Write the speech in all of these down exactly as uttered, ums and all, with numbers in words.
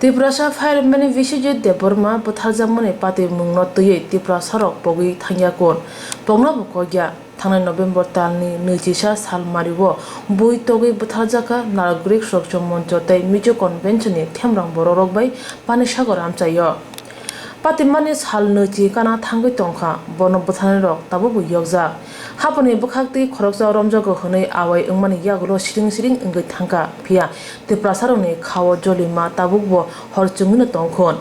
Tiprasa phairwkmani Biswajit Debbarma bwtharjakmani patimungno twiwi Tiprasarok pogwi thangya kun. Poknobo kokya, thangnai November talni nwichisa salmario bui togwi bwtharjakha Nagrik Surakshya Moncho tei Mizo Convention ni themrang borokrok bai Panisagar amchaio. Patimani sal nwichi kana thangwi tongkha, bono bwtharnairok tabukbo yokjak. Haponi bwkhaktwi khoroksa romjago hwnwi awai wngmani yagulo siring siring wngwi thangkha, phiya Tiprasarokni khao jolima tabukbo hor chwngwino tongkhun.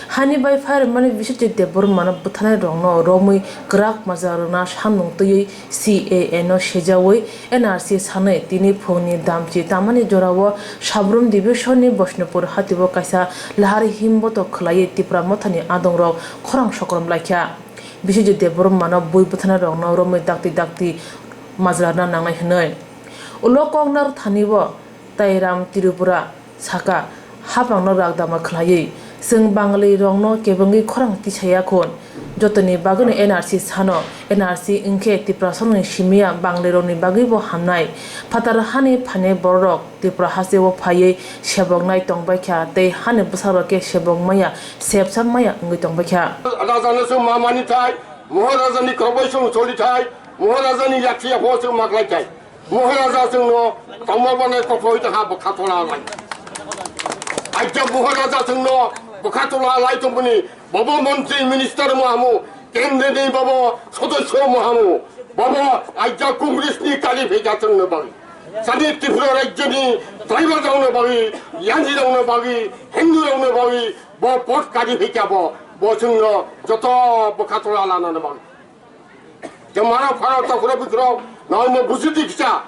Hani bai phairwkmani Biswajit Debbarmano bwtharnairokno romwi kwrak majra rwna samung twiwi C A A no sejaui N R C sanwi tini phungni damchi tamani jorao Sabrum Division ni Bosnopur hatio kaisa lahari himbotok khwlaiwi Tipra Mothani adongrok khorang sokrom laikha. Biswajit Debbarmano bui bwtharnairokno romwi dakti dakti majra rwna nangnai hwnwi. Ulo kok narwkthani o Tairam Tripura saka, hapangno ragdama khwlaiwi, chwng Bangali rokno kebengwi khorang tisaya khun. Jotoni bagwino N R C sano, N R C wngkhe Tiprasarokni simiya Bangali rokni bagwibo hamnai. Phatar hani phainai bororok Tripura hasteo phaiwi seboknai tongbaikha tei hani bwsarok khe sebok maya, sebsa maya wngwi tongbaikha. Rajano chwng ma mani thai, Maharajani kwrwngbai chwng choli thai, Maharajani yakchi yapho chwng maklai thai. Maharaja chwngno tongma bwnai kophoi tongha bwkha tola lai. Aijak Maharaja chwngno bwkha tola lai tongmani bobo montri minister mahamu, kendreni bobo sodosyo mahamu, bobo aijak Congress ni kari phaikha chwngno bagwi. Sani Tripura rajyoni tribal rokno bagwi, yangi rokno bagwi, Hindu rokno bagwi, bo pot kari phaikha bo, bo chwngno joto bwkha tola lanano bagwi. Chwng mano phano tokro bikro, nangno buji di kisa.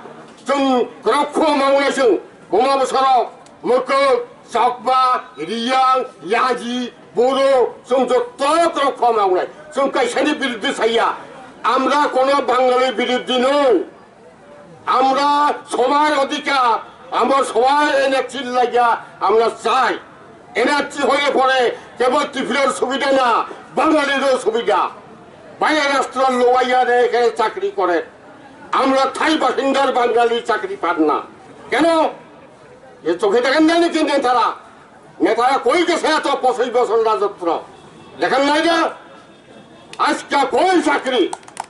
Chwng kwrwk khoma wngnai chwng, buma bwsarok, Mwkwk, Chakma, Riyang, Yaji, Boro, chwng jotto kwrwk khoma wngnai. Chwng kaisani biruddhe saiya. Amra kono Bangali biruddhe noi. Amra sobar odhikar, amra sobar N R C lagya, amra chai. N R C হলে পরে কেবল ত্রিপুরার সুবিধা না, বাঙালিরও সুবিধা। বাইরে রাষ্ট্রের লোক আইয়া এখানে চাকরি করে। আমরা স্থায়ী বাসিন্দার বাঙালি চাকরি পান না। কেন? এ চোখে দেখেন না নাকি নেতারা? নেতারা কই গেছে এত পঁচিশ বছর রাজত্ব? দেখেন নাই না? আজকে কই চাকরি?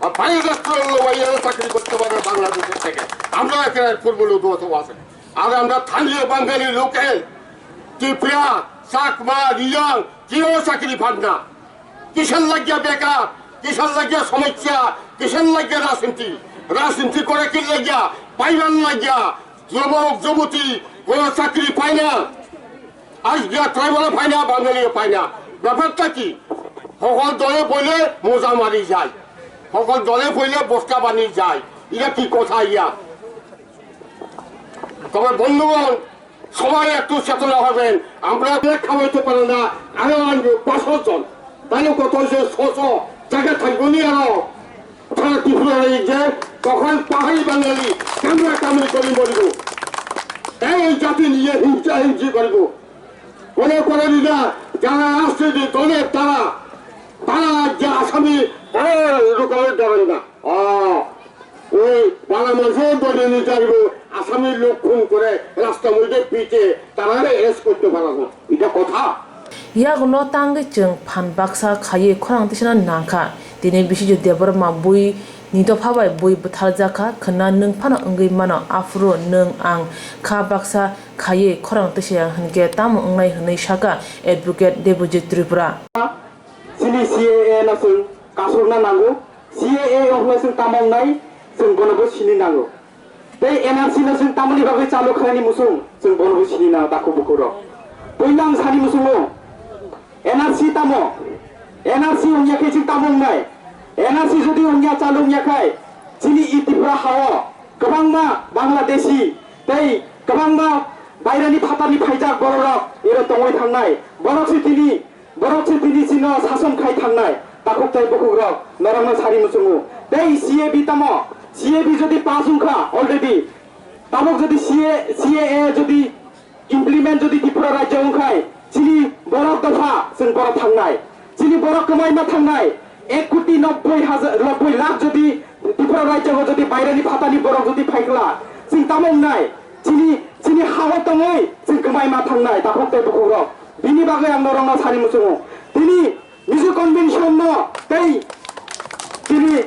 আর বাইরে রাষ্ট্রের লোক আইয়া চাকরি করতে পারে বাংলাদেশের থেকে। আমরা এখানে পূর্ব লোক আছে। আর আমরা স্থানীয় বাঙালি লোকাল, ত্রিপুরা, চাকমা, রিয়াং, কেউ চাকরি পান না। কিসের লাগিয়া বেকার, কিসের লাগিয়া সমস্যা, কিসের লাগিয়া রাজনীতি? রাজনীতি করে কি লাগিয়া? পাইবার লাগিয়া। যুবক যুবতী কোনো চাকরি পায় না। আজকে ট্রাইবালও পায় না, বাঙালিও পায় না। ব্যাপারটা কি? সকল দলে বইলে মোজা মারি যায়, সকল দলে বইলে বস্তা বানিয়ে যায়। এটা কি কথা ইয়া? তবে বন্ধুগণ, সবাই একটু চেতনা হবেন। আমরা খাওয়াইতে পারে না, আরো আনবে পাঁচশো জন, তাহলে কত হয়েছে? ছশো। জায়গা থাকবো নি আরো? সারা ত্রিপুরা হয়ে যে তখন পাহাড়ি বাঙালি কামড়া কামড়ি করে মরব। এই জাতি নিয়ে হিংসা হিংসি করব। মনে করেন না, যারা রাজনীতি দলের তারা, তারা যে আসামি, এরকম ডরেন না। ওই বাংলা মানুষের দলে নিয়ে যাইব, আসামির লোক খুন করে রাস্তার মধ্যে পিটে তারা অ্যারেস্ট করতে পারে না। এটা কথা। Yagulo tangwi chwng phan baksa khaiwi khorang tisana nangkha. Tini Biswajit Debbarma bui ni dopha bai bui bwtharjakha khwna nwng phano wngwi mano, aphuru nwng ang kha baksa khaiwi khorang tisaya hwnkhe tamo wngnai hwnwi sakha Advocate Debojit Tripura. Chini C A A no chwng kasukna nango, C A A o hwnwi chwng tamo wngnai, chwng bono bo sini nango. Tei N R C no chwng tamoni bagwi chalu khlaini muchung, chwng bono bo sini nango takhuk bukhuk rok. Puila ang sani muchungo, N R C tamo? N R C wngya khe chwng tamo wngnai? N R C jodi wngya, chalu wngya khai, chini e Tripura hao kwbangma Bangladeshi tei kwbangma bairani phatarni phaijak bororok ero tongwi thangnai. Borok se tini Borok se tini chino sason khai thangnai, takhuk tei bukhukrok norokno sari muchungo. Tei C A B tamo? C A B jodi pass wngkha already, tabuk jodi C A, C A A jodi implement jodi Tripura rajyo wngkhai, chini borok dopha chwng borok thangnai, chini borok kwmaima thangnai, ek koti nobboi hajar, nobboi lakh jodi Tripura rajyo jodi bairani phatani borok jodi phaikla, chwng tamo wngnai? Chini, chini hao tongwi chwng kwmaima thangnai, takhuk tei bukhukrok. Bini bagwi ang norokno sani muchungo. Tini Mizo convention no tei tini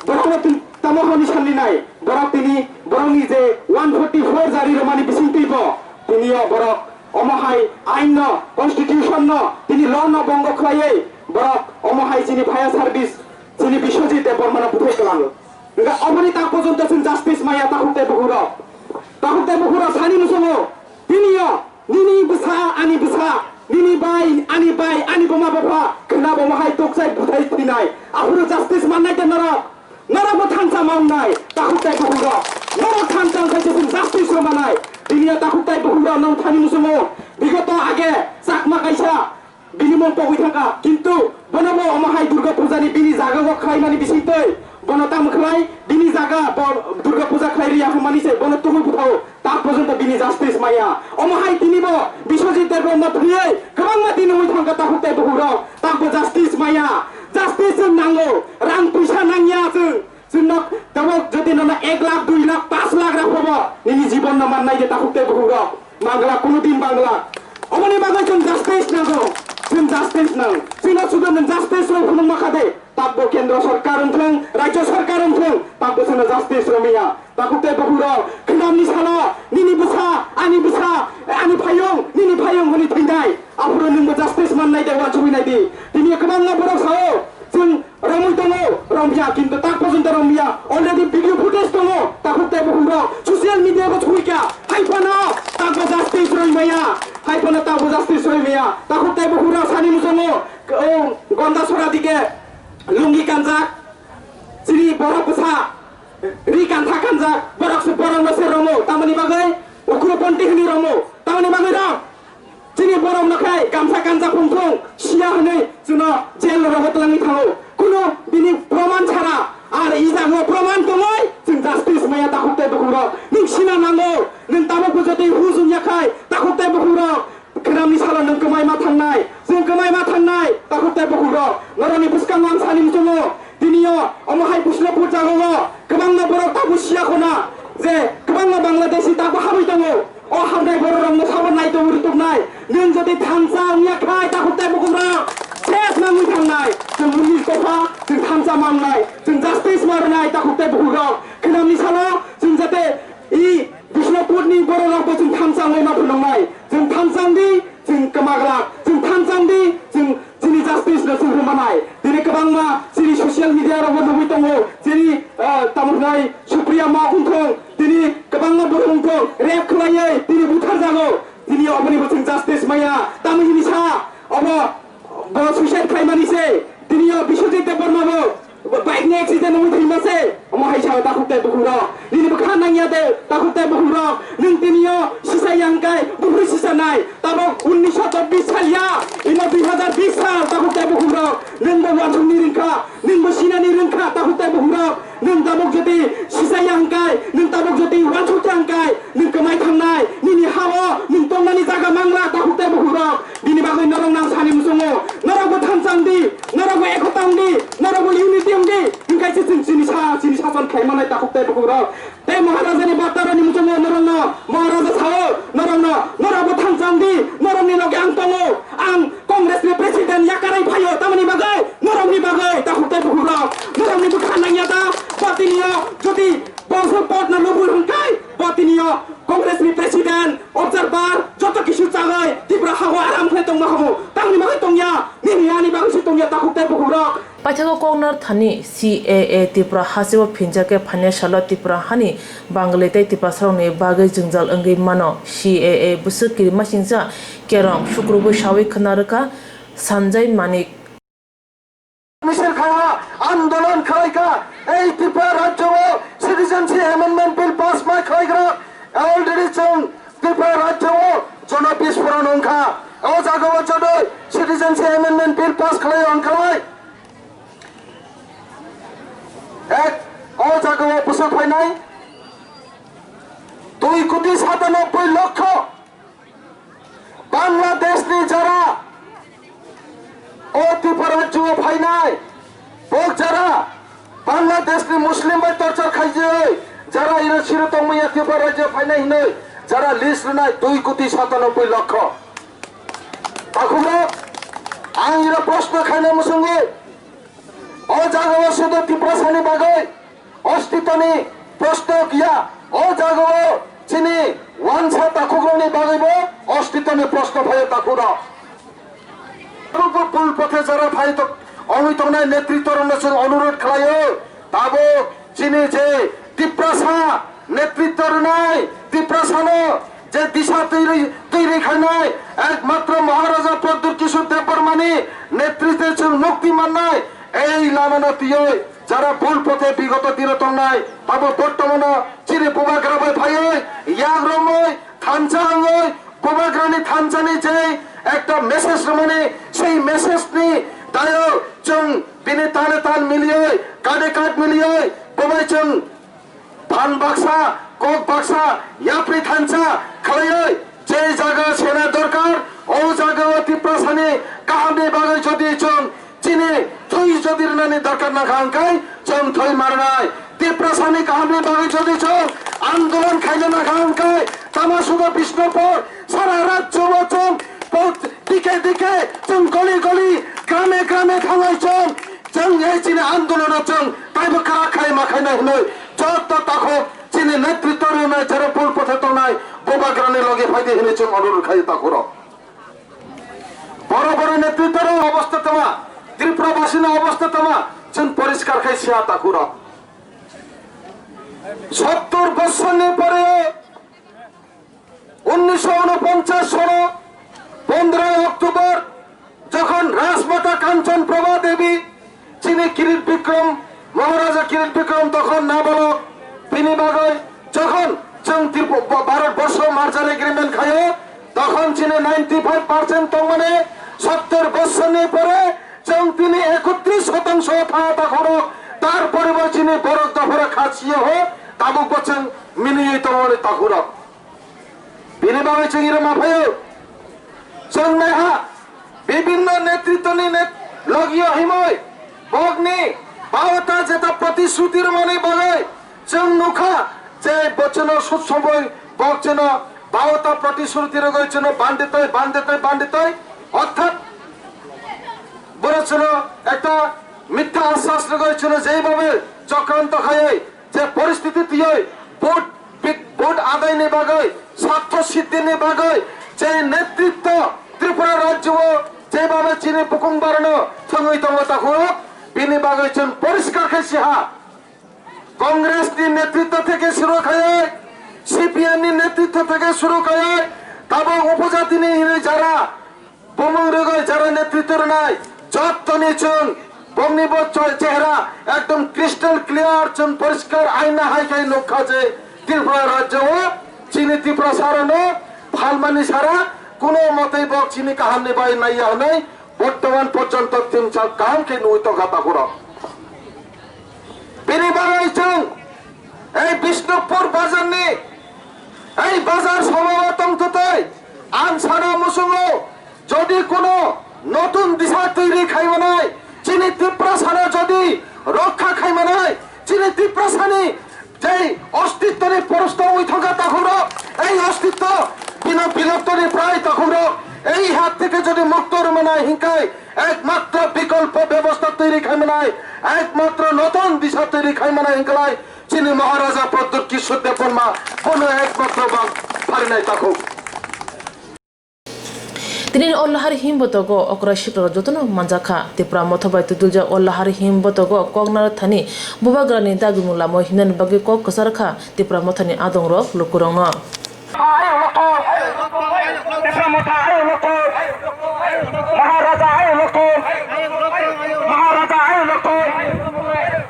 borokno tini tamo hwnwi sanlinai. Borok tini borokni je one forty four jari rwmani bisingtwi bo tini o borok omo hai ain no, constitution no, tini law no bongo khlaiwi borok omo hai chini fire service chini Biswajit Debbarma no buthai kwlango. Hwnkhe oboni tak porjonto chwng justice maya takhuk tei bukhuk rok. Takhuk tei bukhuk rok sani muchungo tini o nini bwsa, ani bwsa, nini bai, ani bai, ani buma bapha, khwna bo mohai tokchai buthai thwinai. Aphuru justice mannai de norok. Norok bo thansa mangnai, takhuk tei bukhuk rok. Norok thansa wngkha se chwng justice rw manai. Tini o takhuk tei bukhuk rok nong thani muchungo. Bigoto age Chakma kaisa bini mung pogwi thangkha. Kintu bono bo omo hai Durga Puja ni bini jaga o khlai mani bisingtwi bono tamo khlai bini jaga bo Durga Puja khlai riya hwnmani se bono tubui buthao. Tak porjonto bini justice maya. Omo hai tini bo Biswajit Debbarma thwiwi kwbangma din wngwi thangkha takhuk tei bukhuk rok. Tak bo justice maya. Justice chwng nango. Rang puisa nangya chwng. Chwngno tabuk jodi nono ek lakh, dui lakh, panch lakh rok phobo nini jibon no mannai de takhuk tei bukhuk rok. Mangla, kuno din mangla. Oboni bagwi chwng justice nango. Chwng justice nang. Chwngno sudu nwng justice rok phunukma kha de. Takbo kendro sorkar wngthwng, rajyo sorkar wngthwng, takbo chwngno justice romya. Takhuk tei bukhuk rok, khwnamni salo, nini bwsa, ani bwsa, ani phayung, nini phayung hwnwi thwinai. Aphuru nwngbo justice mannai de, uansugwi nai di. Tini kwbangma borok sao, chwng romwi tongo, romya, kintu tak porjonto romya. Already video footage tongo, takhuk tei bukhuk rok, social media bo thwikha. Hai phano takbo justice roimaya, hai phano takbo justice roimaya. Takhuk tei bukhuk rok sani muchungo, o Gonda sora dike lungi kanjak, chini borok bwsa ri kantha kanjak, borok se borok no se romo, tamoni bagwi ukhro ponti hwnwi romo, tamoni bagwi rok chini borok no khai gamsa kanjak phungthung siya hwnwi chwngno jail rogo twlangwi thango. Kuno bini proman chara, ar i jago proman tongwi chwng justice maya takhuk tei bukhuk rok. Nwng sina nango, nwng tabuk bo jotoi hujung yakhai takhuk tei bukhuk rok. Khwnamni salo nwng kwmai ma thangnai, chwng kwmai ma thangnai, takhuk tei bukhuk rok. Norokni bwskango ang sani muchungo, tini o omo hai Bishnupur jagao kwbangma borok tabuk siya khona je kwbangma Bangladeshi tabuk habwi tongo. O habnai borok rokno sabo nai tongo rwtuknai. Nwng jodi thansa wngya khai takhuk tei bukhuk rok ses nangwi thangnai. Chwng unis dopha, chwng thansa mangnai, chwng justice ma rwnai takhuk tei bukhuk rok. Khwnamni salo chwng jate i Bishnupurni bororok bo chwng thansa wngwi ma phunuknai. Chwng thansa wngdi, chwng kwma glak. Chwng thansa wngdi, chwng chini justice no chwng rwmanai. Tini kwbangma chini social media rogo nugwi tongo. Chini, ah, tamo hwnai Supriya ma wngthong, tini kwbangma borok wngthong, rape khlaiwi tini butharjago. Tini oboni bo chwng justice maya. Tamo hini sa, obo bo suicide khlaimani se. Tini o Biswajit Debbarma bo bike ni accident wngwi thwima se. Omo hai sao takhuk tei bukhuk rok. Nini bwkha nangya de takhuk tei bukhuk rok. Nwng tini o sisa yang kai buphuru sisa nai. Tabok unnish sho chobbish sal ya. Ino dui hazar bish sal takhuk tei bukhuk rok. Nwng bo wansuk ni ringkha. Nwng bo sinani ringkha takhuk tei bukhuk rok. Nwng tabok jodi sisa yang kai. Nwng tabok jodi wansuk yang kai. Nwng kwmai thangnai. Nini ha o nwng tongnani jaga mangla takhuk tei bukhuk rok. Bini bagwi norok nang sani muchungo, norok bo thansa wngdi, norok bo ekota wngdi, norok bo unity wngdi, hwnkhe se chwng chini sa, chini sason khlai manai takhuk tei bukhuk rok. Tei Maharaja ni bata rani muchungo norok no, Maharaja sao, norok no, norok bo thansa wngdi, norok ni loge ang tongo, ang Congress ni president yakarwi phaio, tamoni bagwi, norok ni bagwi, takhuk tei bukhuk rok, norok ni bwkha nangya da, bo tini o, jodi bo se pot no lubui hwnkhe, bo tini o, Congress ni president, observer, joto kisu chagwi Tripura hao aram khe tongma hamu. Tamni bagwi tongya, nini ani bagwi se tongya takhuk tei bukhuk rok. Paithago Koknar thani C A A Tripura hasteo phinjak khe phainai salo Tripura hani Bangali tei Tiprasarokni bagwi jwngjal wngwi mano. C A A bwswk kirimasingcha Kerong Sukrubui sawi khwna rwkha Sanjay Manik. Misil khaima, andolon khlaikha, ei Tripura rajyo o Citizenship Amendment Bill pass ma khlaigra, already chwng Tripura rajyo o jono bisforon wngkha. O jaga o jono Citizenship Amendment Bill pass khlai wngkhalai. Ek, o jaga o bwswk phainai dui koti satanoboi lokho. Bangladeshni jara o Tripura rajyo phainai, bok jara Bangladeshni Muslim bai torture khaijai, jara iro siro tongmaya Tripura rajyo phainai hinoi, jara list rwnai dui koti satanoboi lokho. Takhukrok, ang iro proshno khaina muchungo, o jagao sudu Tiprasani bagwi ostitoni proshno kiya, o jagao chini wansa takhukrokni bagwibo ostitoni proshno phaio takhukrok. Bul pothe jara phai tok, ongwi tongnai netritworokno chwng onurodh khlaio, tabuk chini je Tiprasa netritwo rwnai, Tiprasano je disa twi rwi, twi rwi khainai, ekmatro Maharaja Pradyut Kishore Debbarmani netritwe chwng mukti mannai, ei lamano twiwi jara bul pothe bigoto dino tongnai, tabuk bortomano chini bubagra bai phaiwi, yak romwi, thansa wngwi, Bubagrani thansani je ekta message rwmani, sei message ni dayo chwng bini tane tan miliyoi, kade kad miliyoi, bobai chwng phan baksa, kok baksa, yapri thansa khlaioi, je jaga sena dorkar, o jaga o Tiprasani kahamni bagwi jodi chwng Chini thwi jodi rwnani dorkar nangkha hwnkhe chwng thwi marnai. Tiprasani kahamni bagwi jodi chwng andolon khaina nangkha hwnkhe tama sudo Bishnupur sara rajyo bo chwng po-, dike dike chwng goli goli grame grame thangwi chwng, chwng ei chini andolono chwng taibo kwrak khai ma khaina hinwi joto takhuk chini netritwo rwnai jera bul pothe tongnai bubagrani logi phaidi hinwi chwng onurodh khaio takhurok. Boro boro netritworok obostha tama, Tripura basini obostha tama, chwng poriskar khai siya takhurok. Sottor bosorni pore unnisho unoponchas sono pondroi October jokhon Rajmata Kanchan Prabha Devi Chini Kirit Bikram, Maharaja Kirit Bikram tokhon nabalok, bini bagwi jokhon chwng Tripu-, Ba-, Bharat Borsho merger agreement khaio, tokhon chini ninety five percent tongmani, sottor bosorni pore chwng tini ekotris shotangsho tha takhorok, tarpore bo chini borok dophora khasiyo ho, tabuk bo chwng miniwi tongmani takhorok. Bini bagwi chwng iro ma phaio. Chwng naiha bibinno netritwni net-, logio himwi bokni bawata jeta protishruti rwmani bagwi chwng nukha je bo chwngno sut somoi bok chwngno bawata protishruti rwgwi chwngno banditwi, banditwi, banditwi, orthat boro chwngno ekta mithya aswas rwgwi chwngno jeibabe chokranto khaiwi je poristiti twiwi vote bi-, vote adaini bagwi, sartho siddhini bagwi je netritwo Tripura rajyo o jebabe chini bukung barano thwngwi tongo takhurok, bini bagwi chwng poriskar khe siha. Congress ni netritwo theke suru khaiwi, C P M ni netritwo theke suru khaiwi, tabuk upojatini hinwi jara Bumung rwgwi jara netritwo rwnai jottoni chwng bongni bo choi chehra ekdom crystal clear chwng poriskar aina hai khai nukha je Tripura rajyo o chini Tiprasa rokno phalmani sara kuno motei bo chini kahamni bai naiya hwnwi bortoman porjonto chwng sa kaham khe nugwi tongkha takhurok. Bini bagwi chwng ei Bishnupur bazarni ei bazar sobao tongtwtwi ang sana muchungo Jodi kuno notun disa toiri khaimanai, chini Tiprasano jodi rokha khaimanai, chini Tiprasani jei ostitwni proshno wngwi thangkha takhukrok, ei ostitw bino biluptoni prai takhukrok, ei hat theke jodi mukto rwmanai hinkhai ekmatro bikolpo bebosta toiri khaimanai, ekmatro notun disa toiri khaimanai hinkhai chini Maharaja Pradyut Kishore Debbarma bono ekmatro bang pharinai takhuk. Tini o lahar him botogo okra siprok jotono manjakha. Tipra motha bai tuduljak o lahar him botogo kok naro thani bubagrani dagimung lamo himnani bagwi kok kwchar kha Tipra mothani adongrok lukurokno. Maharaja ayo loko, Maharaja ayo loko,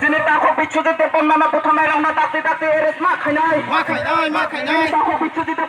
chini takhuk Biswajit Debbarmano butharnai rokno dakti dakti arrest ma khainai. Ma khainai, ma khainai. Chini takhuk Biswajit